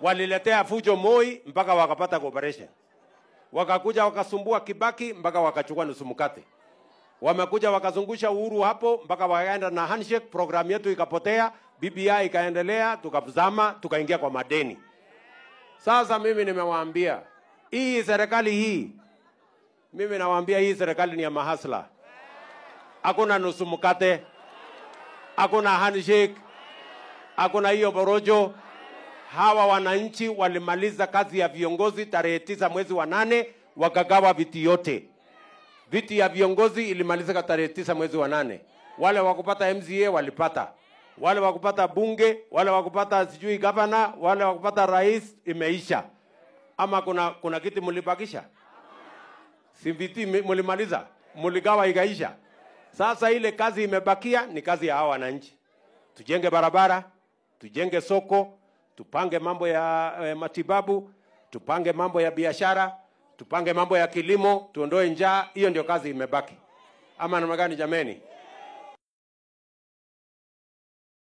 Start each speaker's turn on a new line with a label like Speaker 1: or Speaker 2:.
Speaker 1: Waliletea fujo Moi mpaka wakapata cooperation. Wakakuja wakasumbua Kibaki mpaka wakachukua nusu mkate. Wamekuja wakazungusha Uhuru hapo mpaka wakaenda na handshake, programu yetu ikapotea, BBI ikaendelea, tukazama, tukaingia kwa madeni. Sasa mimi nimewaambia hii serikali hii, mimi nawaambia hii serikali ni ya mahasla. Hakuna nusu mkate, hakuna handshake, hakuna hiyo borojo. Hawa wananchi walimaliza kazi ya viongozi tarehe 9 mwezi wa 8, wakagawa viti yote. Viti ya viongozi ilimalizika tarehe 9 mwezi wa 8. Wale wakupata MCA walipata, wale wakupata bunge, wale wakupata sijui governor, wale wakupata rais, imeisha. Ama kuna kiti mlibakisha? Si viti mlimaliza, mligawa ikaisha. Sasa ile kazi imebakia ni kazi ya hawa wananchi. Tujenge barabara, tujenge soko, tupange mambo ya matibabu, tupange mambo ya biashara, tupange mambo ya kilimo, tuondoe njaa. Hiyo ndio kazi imebaki. Ama namna gani jameni?